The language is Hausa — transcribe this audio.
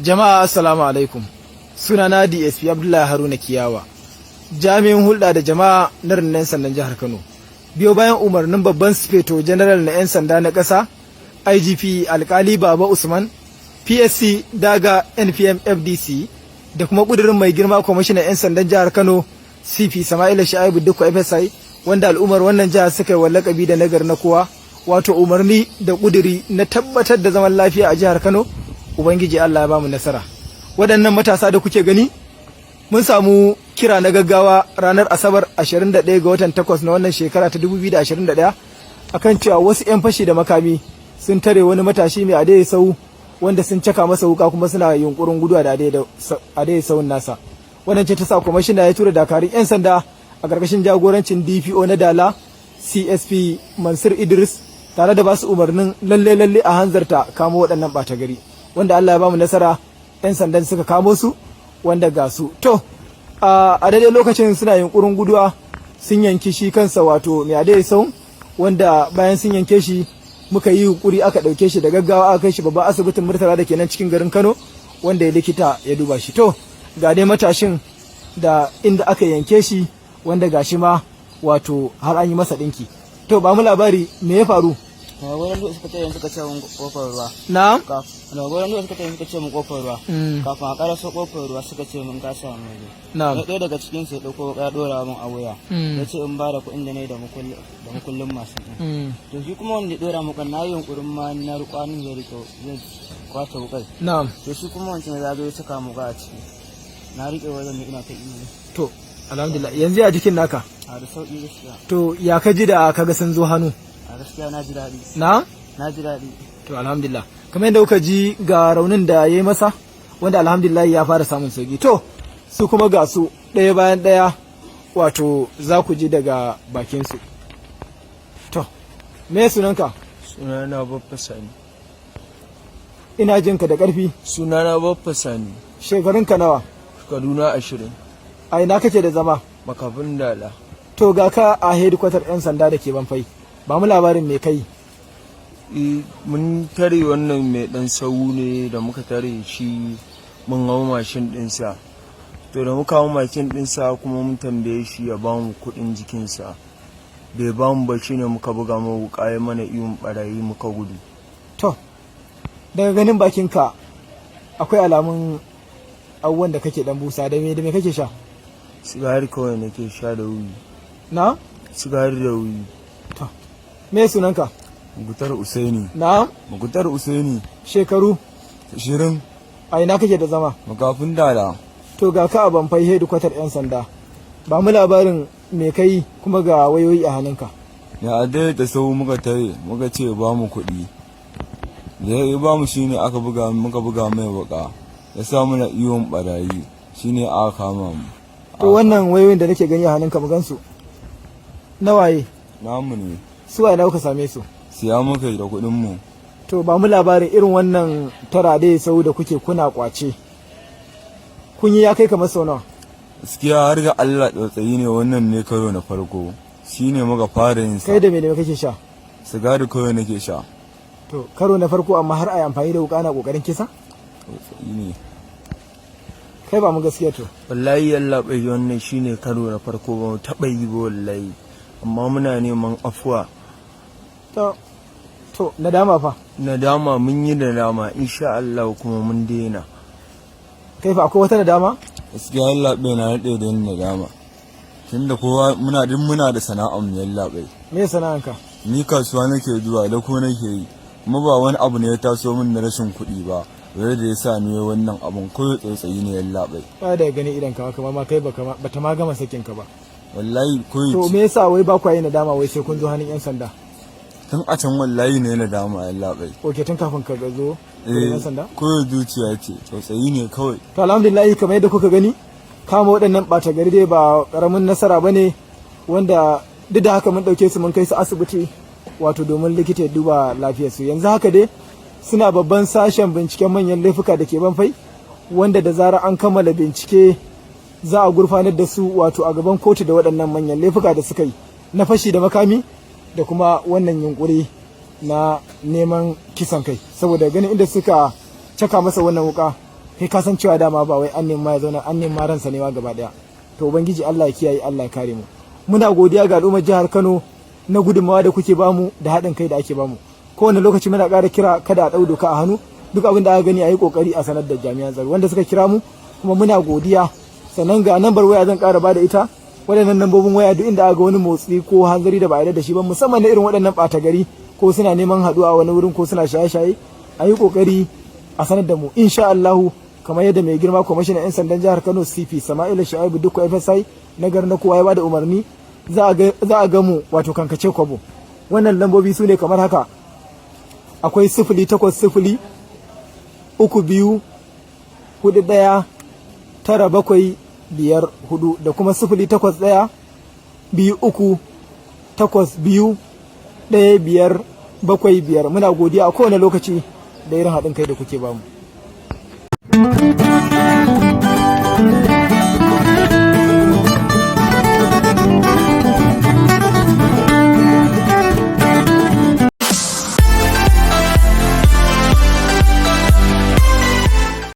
Jama'a, assalamu alaikum. Sunana DSP Abdullahi Haruna Kiyawa, jami'in hulɗa da jama'a na rundunar sandan jihar Kano. Biyo bayan umarnin babban sufeto general na 'yan sanda na ƙasa, IGP Alkali Baba Usman, PSC daga NPM FDC, da kuma ƙudurin mai girma kwamishinan 'yan sandan jihar Kano, CP Sama'ila Sha'ibu Dikko FSI, wanda al'ummar wannan jihar suka yi wa lakabi da nagari na kowa, wato umarni da ƙuduri na tabbatar da zaman lafiya a jihar Kano, Ubangiji Allah ya bamu nasara. Waɗannan matasa da kuke gani, mun samu kira na gaggawa ranar Asabar 21 ga watan 8 na wannan shekara ta 2021 akan cewa wasu 'yan fashi da makami sun tare wani matashi mai adaidaita sahu, wanda sun caka masa wuka kuma suna yunkurin guduwa da adaidaita sahun nasa. Wannan ce ta sa kwamishina ya tura dakarun 'yan sanda a ƙarƙashin jagorancin DPO na Dala, CSP Mansur Idris, tare da basu umarnin lalle lalle a hanzarta kamo waɗannan ɓata gari, wanda Allah ya bamu nasara, 'yan sandan suka kamo su, wanda ga su. To, a daidai lokacin suna yunkurin guduwa, sun yanki shi kansa, wato mai adaidaita sahun, wanda bayan sun yanke shi muka yi yunkuri aka ɗauke shi da gaggawa aka kai shi babban asibitin Murtala da ke nan cikin garin Kano, wanda ya likita ya duba shi. To, ga dai matashin da inda aka yanke shi, wanda ga shi ma wato har an yi masa ɗinki. To, ba mu labari, me ya faru? Daga gurin dutse suka ce suka ce mun kofar ruwa. Na? Daga gurin dutse suka ce suka ce mun kofar ruwa. Kafin a karaso kofar ruwa suka ce mun kasa mun waje. Ɗaya daga cikin su ya ɗauko ya ɗora mun a wuya. Ya ce in ba da kuɗin da ne da mukullin mashin ɗin. To, shi kuma wanda ya ɗora mukan, na yi yunƙurin ma na riƙo zai riƙe zai kwace wuƙai. To, shi kuma wancan ya zo ya saka muka a ciki. Na riƙe wajen da ina ta ihu. To, alhamdulillah, yanzu ya jikin naka? A da sauƙi gaskiya. To, ya ka ji da kaga sun zo hannu? A gaskiya na ji daɗi. Na? Na ji daɗi. To, alhamdulillah, kamar yadda kuka ji ga raunin da ya yi masa, wanda alhamdulillah ya fara samun sauki. To, su kuma ga su ɗaya bayan ɗaya, wato za ku ji daga bakinsu. To, me sunanka? Sunana Baffa Sani. Ina jinka da ƙarfi. Sunana Baffa Sani. Shekarunka nawa? Kaduna 20. A ina kake da zama? Makafin Dala. To, ga ka a hedikwatar 'yan sanda da ke Banfai, ba mu labarin me kai. E, mun tare wannan mai dan sahu ne. Da muka tare shi, mun hau mashin ɗinsa. To, da muka hau mashin ɗinsa kuma mun tambaye shi ya ba mu kuɗin jikinsa, bai ba mu ba. Shine muka buga mu wuƙa, ya mana ihun barayi, muka gudu. To, daga ganin bakinka akwai alamun abubuwan da kake dan busa. Da me da me kake sha? Sigari kawai nake sha da wiwi. Na? Sigari da wiwi. To, me sunanka? Mugutar Usaini. Na? Mugutar Usaini. Shekaru? 20. A ina kake da zama? Makafin Dala. To, ga ka a Banfai hedikwatar 'yan sanda, ba mu labarin me kai, kuma ga wayoyi a hannunka. Ya adaidaita sahu muka tare, muka ce ba mu kuɗi. Da ya ba mu shine aka buga muka buga mai wuƙa. Ya sa mana ihun barayi, shine aka kama mu. To, wannan wayoyin da nake gani a hannunka, mu gansu, na waye? Namu ne. Su waye, na kuka same su? Siya muka yi da kuɗin mu. To, ba mu labarin irin wannan tara da sau da kuke kuna kwace, kun yi ya kai kamar sau nawa? Gaskiya har ga Allah tsautsayi ne, wannan ne karo na farko. Shine muka fara yin sa. Kai da me kake sha? Sigari kawai nake sha. To, karo na farko amma har a yi amfani da wuka na kokarin kisa? Tsautsayi ne. Kai, ba mu gaskiya to. Wallahi yallaɓai, wannan shine karo na farko, ba mu taɓa yi ba wallahi, amma muna neman afuwa. To, nadama fa? Nadama, mun yi nadama insha Allah, kuma mun daina. Kai fa, akwai wata nadama? Gaskiya yallaɓai, na daɗe da yin nadama. Tunda kowa muna duk muna da sana'ar mu, yallaɓai. Me sana'anka? Ni kasuwa nake zuwa, da ko nake yi, kuma ba wani abu ne ya taso min na rashin kuɗi ba wai da ya sa ni wannan abun, ko tsautsayi ne, yallaɓai. Ba da gani idan ka kamar ma kai baka bata ma gama sakin ka ba. Wallahi ko. To, me yasa wai ba ku yi nadama wai sai kun zo hannun yan sanda? Tun a can wallahi ne nadama, yallaɓai. Ok, tun kafin ka zo wurin yan sanda? Ko zuciya ce, tsautsayi ne kawai. To, alhamdulillah, kamar yadda kuka gani, kama waɗannan ɓata gari dai ba ƙaramin nasara ba ne, wanda duk da haka mun ɗauke su mun kai su asibiti, wato domin likita ya duba lafiyarsu. Yanzu haka dai suna babban sashen binciken manyan laifuka da ke Banfai, wanda da zarar an kammala bincike za a gurfanar da su wato a gaban kotu da waɗannan manyan laifuka da suka yi na fashi da makami da kuma wannan yunkuri na neman kisan kai, saboda ganin inda suka caka masa wannan wuka. Kai ka san cewa dama ba wai an nema ya zauna, an nema ransa ne ma gaba daya. To, Ubangiji Allah ya kiyaye, Allah ya kare mu. Muna godiya ga al'ummar jihar Kano na gudunmawa da kuke bamu da haɗin kai da ake bamu kowane lokaci. Muna ƙara kira, kada a ɗau doka a hannu. Duk abin da aka gani, a yi ƙoƙari a sanar da jami'an tsaro wanda suka kira mu, kuma muna godiya. Sannan ga nambar waya zan ƙara bada ita. Waɗannan lambobin waya, duk inda aka ga wani motsi ko hanzari da ba a yarda da shi ba, musamman na irin waɗannan ɓata gari, ko suna neman haɗuwa a wani wurin, ko suna shaye-shaye, a yi ƙoƙari a sanar da mu. Insha Allahu, kamar yadda mai girma kwamishinan 'yan sandan jihar Kano, CP Sama'ila Shu'aibu Dikko FSI, na garin na kowa, ya bada umarni, za a ga mu wato kankace kwabo. Wannan lambobi su ne kamar haka: akwai 08032419754, da kuma 08123821575. Muna godiya a kowane lokaci da irin haɗin kai da kuke bamu.